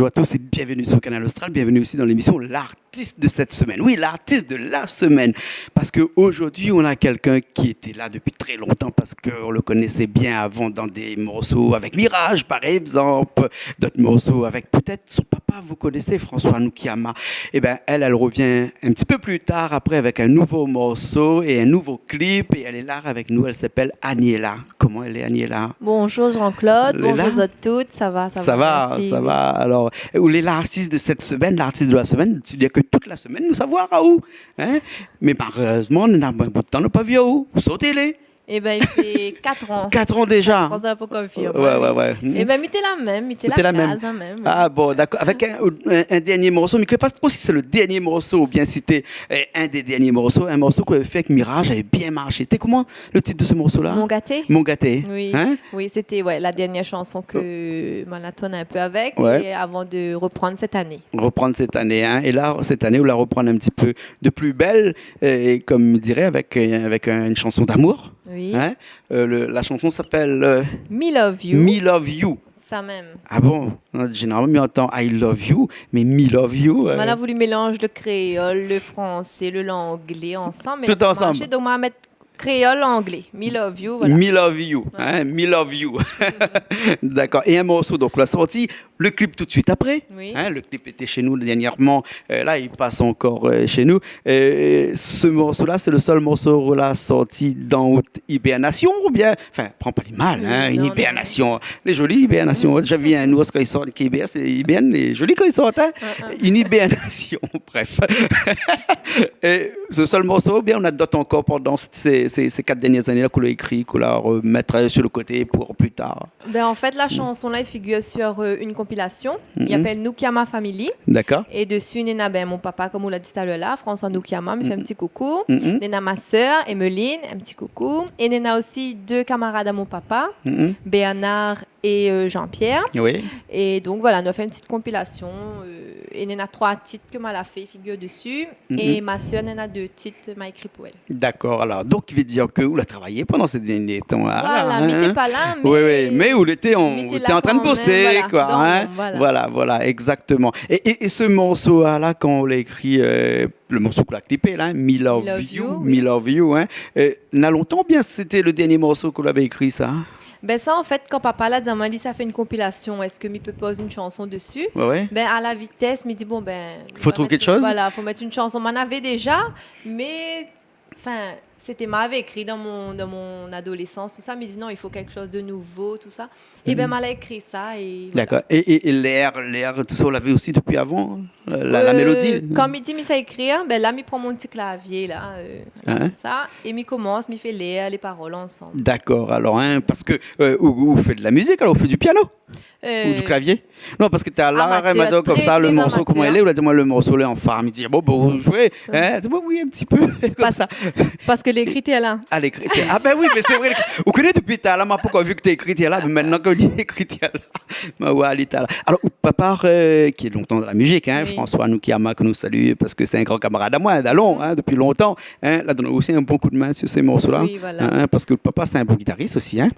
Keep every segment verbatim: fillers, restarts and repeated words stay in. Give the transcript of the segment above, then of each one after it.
Bonjour à tous et bienvenue sur Kanal Austral. Bienvenue aussi dans l'émission L'artiste de cette semaine. Oui, l'artiste de la semaine. Parce que aujourd'hui, on a quelqu'un qui était là depuis très longtemps, parce qu'on le connaissait bien avant dans des morceaux avec Mirage, par exemple, d'autres morceaux avec peut-être son papa, vous connaissez, François Nukiyama. Eh ben, elle, elle revient un petit peu plus tard après avec un nouveau morceau et un nouveau clip. Et elle est là avec nous, elle s'appelle Aniela. Koman i lé, Aniela ? Bonjour Jean-Claude, bonjour à toutes. Ça va, ça va, merci. Alor, ou lé l'artiste de cette semaine, l'artiste de la semaine, sétadir ke tout la semèn nou sa voi aou, hein ? Mé malérèzman, nou na in bout tan nou la pa vi aou. Ousa ou té lé ? Eh ben, il fait quatre ans. Quatre ans déjà. Quatre ans, sa la pankor fini. Ouais, ouais, ouais. Eh ben, mi té la mèm, mi té la mèm. Ah bon, d'accord. Avec un, un, un dernier morceau, mé mi koné pa tro si sé le dernier morceau oubien si té, euh, un des derniers morceaux, un morceau ke ou lavé fé avèk Mirage, lavé bien marshé. Té koman le titre de ce morceau-là ? Mon gâté. Mon gâté. Oui. Hein ? Oui, c'était, ouais, la dernière chanson ke ma la tourn in pé avèk, é avan de reprendre cette année. Reprendre cette année, hein. Et là, cette année, ou la reprann un petit peu de plus belle, euh, et comme on dirait, avec, euh, avec une chanson d'amour. Oui. Hein ? Euh, le, la chanson s'appelle, euh, Me Love You. Me Love You. Sa mèm. Ah bon ? Non, zénéralman, mi antann I love you, mé Me Love You, euh. Ma la voulu mélanz le kréol, le fransé, le, langlé ansanm, mé tout ansanm. Donk ma la mèt kréol, anglé. Me Love You, voilà. Me Love You, hein, Me Love You. D'accord. Et un morceau, donc, ou la sorti le clip tout de suite après. Oui. Hein, le clip était chez nous dernièrement. Euh, là, il passe encore, euh, chez nous. Euh, ce morceau-là, c'est le seul morceau ou la sorti dan out ibernasyon oubien, enfin, pran pa li mal, hein, une hibernation. Non, non. Lé zoli, ibernasyon. Moin la vi in ours kan li sort, ki ibèrn, sé, ibèrn, lé zoli kan li sort, hein. Une hibernation, bref. Et ce seul morceau, oubien ou na d'ot ankor pandan sé, sé, sé quatre dernières années-là, ke ou la ékri, ke ou la remèt sur le côté pour plus tard ? Ben, en fait, la chanson-là, elle figure sur, euh, une compilation. Mhm. Il s'appelle Nukiyama Family. D'accord. Et dessus, néna, ben, mon papa, comme on l'a dit tout à l'heure là, François Nukiyama, mi fé un petit coucou. Mhm. Néna ma sœur, Emeline, un petit coucou. Et néna aussi deux camarades à mon papa, Bernard et, euh, Jean-Pierre. Oui. Et donc, voilà, nou la fé une petite compilation, euh, é néna trois titres ke ma la fé figure dessus. Mhm. É ma sœur néna deux titres, ma ékri pou èl. D'accord, alors, donc, i vé dir ke ou la travay pandan sé dernié tan-la, hein. Voilà, mi té pa la, mé... Oui, oui, mé ou lété an, mi té la ou lété an trin de bosé, kan mèm, voilà, quoi, hein. Voilà, voilà, exactement. Et, et, et ce morceau-là, kan ou la ékri, euh, le morceau ke ou la klipé la, hein, Me Love You, Me Love You, hein, euh, na lontan oubien sété le dernié morceau ke ou lavé ékri, sa ? Ben sa, an fèt, kan papa la di amoin, li sa fé une compilation, èske mi pé poz une chanson dessus ? Ouais, ouais. Ben, à la vitesse, mi di, bon, ben, fo trouv kékshoz. Voilà, fo mèt une chanson. Ma navé déza, mé, enfin, sété, ma lavé ékri dan mon, dan mon adolescence, tout ça, mi di, non, il faut quelque chose de nouveau, tout ça. É ben, ma la ékri sa, é voilà. D'accord. Et, et, et l'air, l'air, tout ça, ou lavé osi dopi avan, la, la mélodi ? Euh, kan mi di mi sa ékri, ben la, mi pran mon ti klavié la, euh, konmsa, é mi komans, mi fé lèr, lé parol ansanm. D'accord, alors, hein, parce que, euh, ou, ou fé de la musique, alors, ou fé du piano ? Ou du clavier ? Non, parce que talèr, amateur, ma di aou konmsa, le morceau, koman i lé, ou la di amoin le morceau lé an fa. Mi di, bon, bon, ou zoué, hein ? Di, bon, oui, un petit peu, konmsa. Parce que lé ékri tèrla. Ah, lé ékri tèrla. Ah ben oui, mais c'est vrai, ou koné dopi talèr, ma pankor vi ke té ékri tèrla, mé mintnan ke ou di ékri tèrla, ma oi ali tèrla. Alors, ou papa, euh, ki lé lontan dan la musique, hein, François Nukiyama, ke nou salu, parce que c'est un grand camarade à moi, dalon, hein, depuis longtemps, hein, la donn aou osi un bon coup de main sur ces morceaux-là, hein, parce que le papa, c'est un bon guitariste aussi, hein.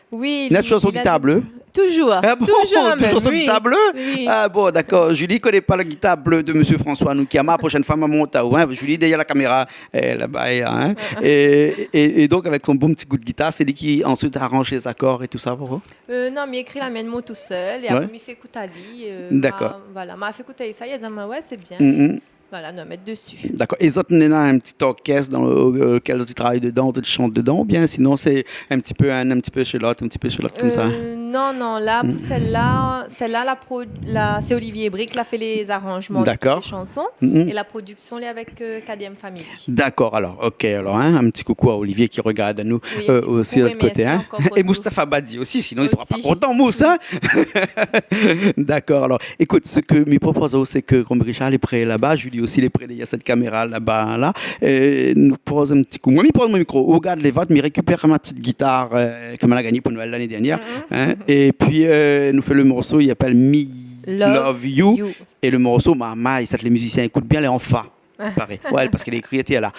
Oui, li na toujour son guitar blé. Toujours. Ah bon ? Toujours la mèm, toujours son guitar blé ? Oui. Ah bon, d'accord. Julie koné pa le guitar blé de monsieur François Nukiyama. Prochaine fois, ma mont aou, hein. Julie, derrière la caméra, euh, là-bas, hein. Et, et, et donc, avec son bon petit goût de guitare, c'est lui qui ensuite arrange les accords et tout ça pour vous ? Euh, non, mi ékri la mienne, moin, tout seul, é apré, mi fé ékout ali, euh, ma, voilà, ma fé ékout ali sa, li la di amoin, ouais, c'est bien. Voilà, nou va mèt dessus. D'accord. É zot néna in ti orkès dan le, euh, lekel zot i travay dedan, zot i shant dedan, oubien sinon sé in ti pé inn, in ti pé shé lot, in ti pé shé lot, konmsa ? Euh, non, non, la, pou sèl-la, sèl-la, la pro-, la, sé Olivier Brique, la fé lé zaranjman de tout lé shanson. D'accord. É la prodiksion, lé avèk, euh, K D M Family. D'accord, alors, ok, alors, hein, un petit coucou à Olivier qui regarde à nous, euh, aussi de l'autre côté, hein. Oui, un petit coucou et merci encore pour tout. Et Moustapha Badi aussi, sinon il sera pas content, Moussa, hein. D'accord, alors, écoute, sak mi propoz, sé ke, kom Richard lé pré laba, Julie osi lé pré dèrièr sèt kaméra laba, la, euh, nou poz in ti kou. Moin, mi poz mon mikro, ou gard lé vot, mi rékipèr mon ti gitar, euh, ke ma la gagné pou Noël lané dernièr, hein, épi, euh, nou fé le morso, i apèl Me Love You. Love You. É le morso, ma, ma, i sat lé mizisien i ékout bien, lé an fa. Paré. Ouais, parske lé ékri té la.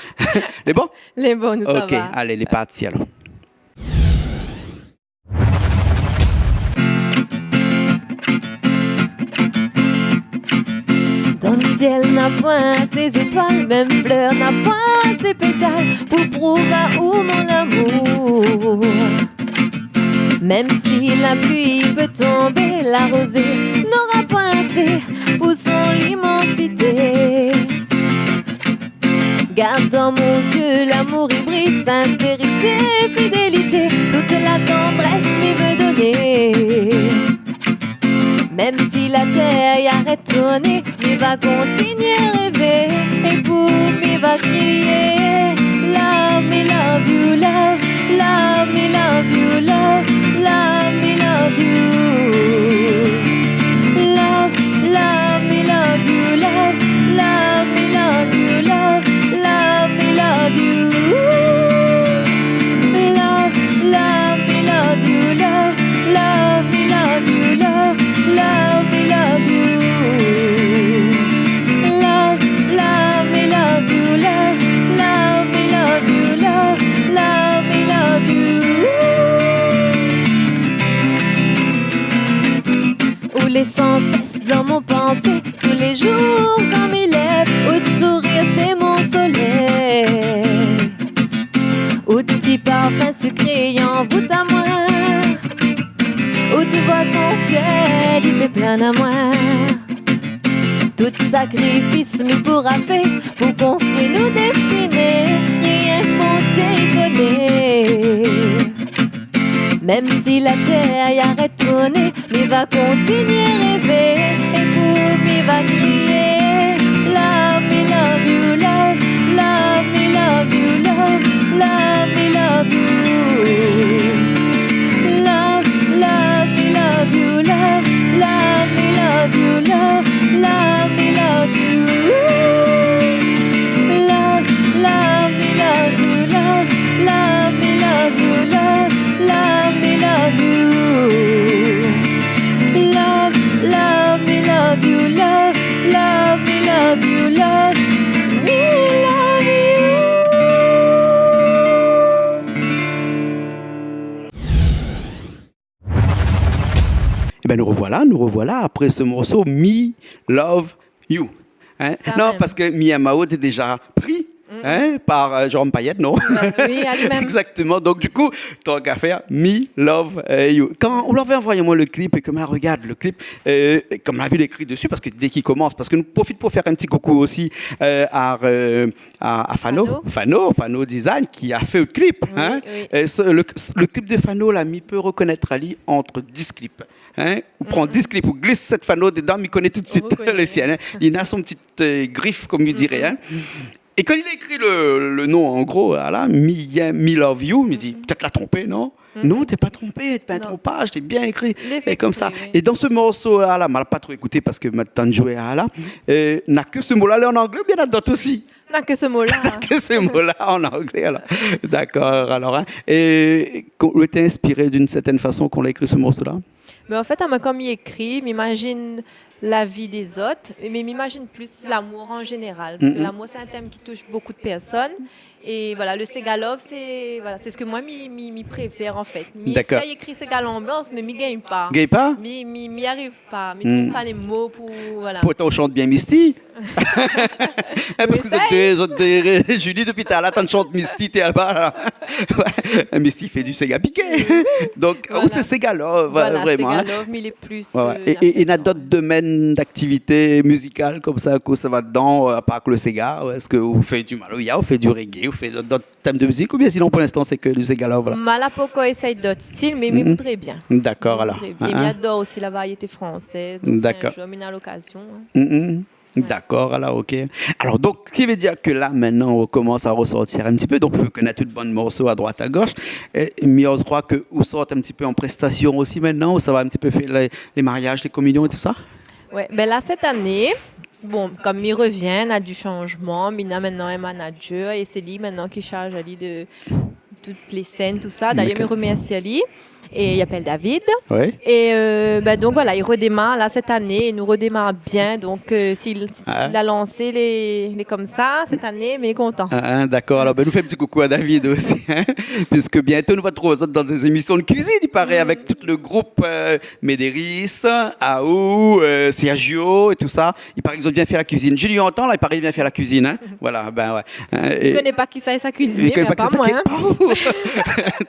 Lé bon ? Lé bon, nou sava. Ok, alé, lé parti alor. Poin asé zétwal, mèm flèr na poin asé pétal pou prouv aou mon lamour. Mèm si la pli i pé tonbé, la rozé nora poin asé pou son imansité. Gard dan mon zié, lamour i briy, sinsérité, fidélité, tout la tandrès mi vé doné. Mèm si la tèr i arèt tourné, mi va kontinié rèvé. É pou mi va kriyé: Love me, love you, love, love me, love you, love, love me, love you. Love, love me, love you, love, love me, love you, love, love me, love you. Love, love me, love you, love, love me, love you, love, love me, love you. Love, love me, love you, love, love me, love you, love, love me, love you. Ou lé sansès dan mon pansé, tou lé zour kan mi lèv, out sourir sé mon solèy. Out ti parfin sikré i anvout amoin. Out vwa sansièl i fé plin amoin. Tout sakrifis mi poura fé pou konstrui nout déstiné, rienk Bondié i koné. Mèm si la tèr i arèt tourné, mi va kontinié rèvé. É pou mi va kriyé: Love me, love you, love, love me, love you, love, love me, love you. Love, love me, love you, love, love me, love you, love, love me, love you. Love, love me, love you, love, love me, love you, love, love me, love you. Love, love me, love you, love, love me, love you, love me, love you. Ében, nous revoilà, nous revoilà après ce morceau Me Love You. Hein ? Non, parce que Mi Amao té déza pri, hein, par, euh, Jérôme Payet, non ? Bah oui, ali mèm. Exactement. Donc, du coup, tant qu'à faire, Me Love, euh, You. Kan ou la anvoy amoin le clip é ke ma la rogard le clip, euh, kan ma la vi lékri dési, parske dé k'i komans, parske nou profit pou fé in ti koukou osi, euh, à, euh, à, à Fano, Fano. Fano, Fano Design, ki la fé le clip, hein. Oui, oui. Euh, ce, le, le clip de Fano, la, mi pé rokonèt ali ant dis clip. Hein ? Ou pran dis clip, ou glis sèt Fano dedan, mi koné tout de suite le sien, hein. Li na son ti, euh, grif, konm i diré, hein. É kan li la ékri le, le non, an gro, ala, Me, Me Love You, mi di, pétèt la tronpé, non ? Non, té pa tronpé, té pa in tronpaz, té bien ékri. É konmsa. Effectivement. É dan se morso-la, la, ma la pa tro ékouté parske ma tann zoué, ala, euh, na ke se mo-la, lé an anglé oubien na d'ot osi ? Na ke se mo-la. Na ke se mo-la an anglé, alor. Dakor, alor, hein. É kan, ou lété inspiré d'une certaine façon kan ou la ékri se morso-la ? Mé an fèt, amoin, kan mi ékri, mi imazine la vi dé zot, mé mi imazine plis lamour an zénéral, parske lamour, sé in tèm ki toush bonpé de pèrsone. É voilà, le séga love, sé, voilà, sé sak moin mi, mi, mi préfèr, an fèt. Dakor. Mi éséy ékri séga lanbians, mé mi gingn pa. Gingn pa ? Mi, mi, mi ariv pa, mi trouv pa lé mo pou, voilà. Pourtan ou shant bien Misty. Hein, parske zot dé, zot dé, Julie, dopi talèr la tann shant Misty, té laba la. Ouais, Misty i fé du séga piké. Donk, voilà. Ou sé séga love, vréman, hein. Voilà, séga love, mé lé plis, euh, é, é na d'ot domèn d'aktivité mizikal konmsa ke ou sava dedan, euh, apar ke le séga, ou èske ou fé du maloya, ou fé du reggae, ou fé d'ot, d'ot tèm de mizik, oubien sinon, pou linstan, sé ke du séga love, voilà. Ma la pankor éséy d'ot stil, mé mi voudré bien. Dakor, alor. Mi voudré bien. Mi ador osi la variété fransèz, donk si in zour mi na lokazion, hein. Dakor, alor, OK. Alor, donk, sak i vé dir ke la, mintnan, ou komans a resortir in ti pé, donk, ou pé konèt out bann morso a droit, a gosh. É, mé mi kroi ke ou sort in ti pé an prestasion osi mintnan, ou sava in ti pé fé lé, lé mariaz, lé kominion é tousa ? Ouais, bin la, sèt ané, bon, konm mi revien, na du shanjman, mi na mintnan in manager, é sé li mintnan ki sharz ali de tout lé sèn, tousa. D'ayèr, mi remèrsi ali. É li apèl David. Oui. É, euh, ben, donk voilà, li rodémar la sèt ané, é nou rodémar bien. Donk, euh, si, si la lansé lé, lé konmsa sèt ané, mé li lé kontan. Ah, ah, dakor. Alor, ben, nou fé in ti koukou a David osi, hein, puiske bientôt nou va trouv azot dan dé zémisyon de kuizine, i paré, avèk tout le group, euh, Médéris, Aou, euh, Sergio é tousa. I paré ke zot i vien fé la kuizine. Julie, antann la, i paré i vien fé la kuizine, hein. Voilà, ben ouais. Hein, é mi koné pa kisa i sa kuiziné, mé apa moin, hein.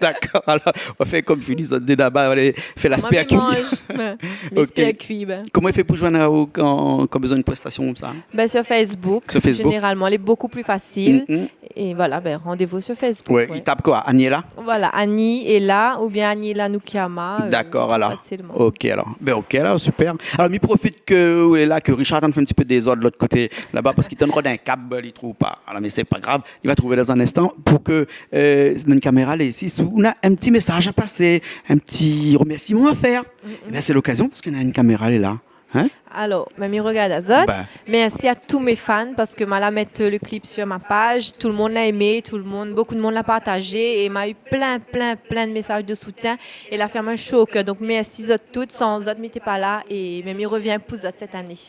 Dakor, alor, nou fé konm Julie, zot dé laba, alé fé laspé a kui. Moin, mi manz. Ouais. Ok. Laspé a kui, ben. Koman i fé pou zoinn aou kan, kan bezoin in prestasyon konmsa ? Ben, sur Facebook. Sur Facebook. Zénéralman lé bokou pli fasil. Mm, mm. É voilà, ben, randévou sur Facebook. Ouais, ouais. I tap koi, Aniela ? Voilà, Aniela oubien Aniela Nukiyama, euh, fasilman. Dakor, alor. Ok, alor. Ben, ok, alor, super. Alor, mi profit ke ou lé la, ke Richard i fé in ti pé dézord de lot koté laba, parske li tann rod in kab, li trouv pa. Alor, mé sé pa grav, li va trouvé dan in instan pou ke, euh, dan in kaméra la isi, si ou na in ti mésaz a pasé, in ti remèrsiman a fèr, mm, mm, ében, sé lokazion, parske na in kaméra lé la. Hein ? Alor, mèm mi rogard azot. Ben. Mèrsi a tout mé fan, parske ma la mèt, euh, le clip sur ma page, tout le moun la émé, tout le moun, bokou de moun la partazé, é ma u plin, plin, plin de mésaz de soutien, é la fé amoin sho o kèr. Donk, mèrsi zot tout, san zot, mi té pa la, é mèm mi rovien pou zot sèt ané.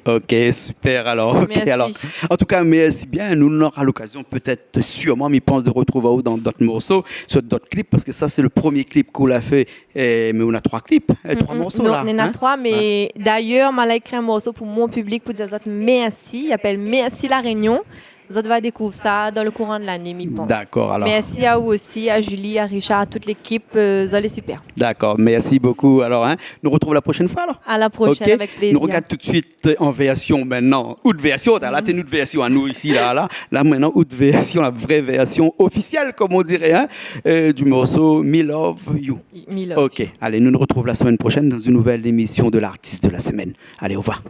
Ok, super, alor. Ok, mèrsi. Alor, an tou ka, mèrsi bien. Nou nora lokazion, pétèt, sirman, mi pans, de retrouv aou dan dot morso, sur dot clip, parske sa, sé le premié clip ke ou la fé. É, mé ou na troi clip, é, troi morso la, hein ? Mm, mm. Non, néna troi, mé d'ayèr, ma la ékri in morso pou mon piblik, pou dir azot mèrsi. I apèl Mèrsi La Rényon. Zot va dékouv sa dan le kouran de lané, mi pans. Dakor, alor. Mèrsi a ou osi, a Julie, a Richard, a tout lékip, euh, zot lé super. Dakor, mèrsi bokou. Alor, hein, nou retrouv la proshèn foi, alor. A la proshèn, avèk plézir. Ok ? Nou rogard tout de suit an vèrsion mintnan, out vèrsion, la, té nout vèrsion anou isi, la, la. La, mintnan, out vèrsion, la vré vèrsion ofisièl, konm on diré, hein, euh, du morso Me Love You. Me Love You. Ok, alé, nou retrouv la semèn proshèn dan in nouvèl émisyon de l'artiste de la semaine. Alé, au revoir.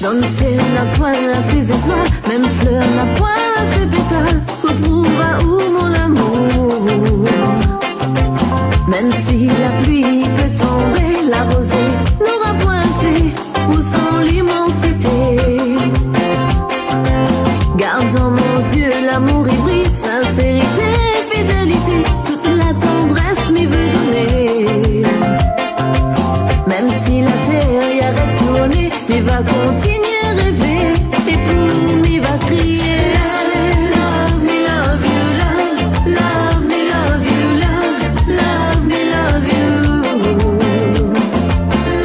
Dan le sièl, na poin asé zétoil, mèm flèr na poin asé pétal pou prouv aou mon lamour. Mèm si la pli i pé tonbé, la rozé nora poin asé pou son limansité. Gard dan mon zié, lamour i briy, sinsérité, fidélité, tout la tandrès mi vé doné. Mèm si la tèr i arèt tourné, mi va kontinié rèvé, é pou mi va kriyé. Love me, love you, love, love me, love you, love, love me, love you.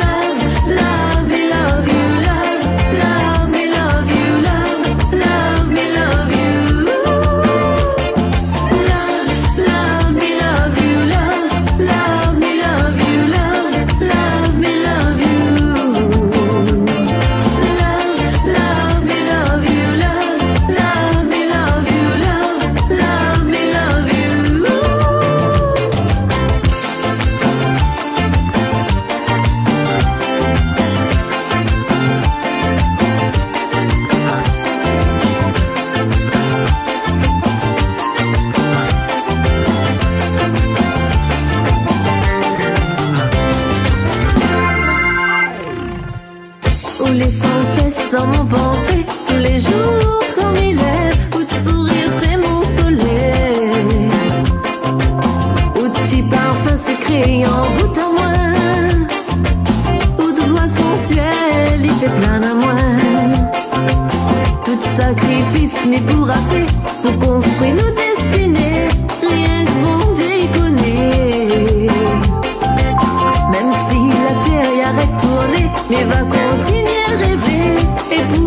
Love, love me, love you, love, love me, love you, love, love me, love you. Love, love me, love you, love, love me, love you, love, love me, love you. Love, love me, love you, love, love me, love you, love, love me, love you. Ou lé sansès dan mon pansé, tou lé zour kan mi lèv, out sourir sé mon solèy. Out ti parfin sikré i anvout amoin. Out voi sansièl i fé plin amoin. Tout sakrifis mi poura fé pou konstrui nout dèstiné, rienk Bondié i koné. Mèm si la tèr i arèt tourné, mi va kontinié rèvé, é pou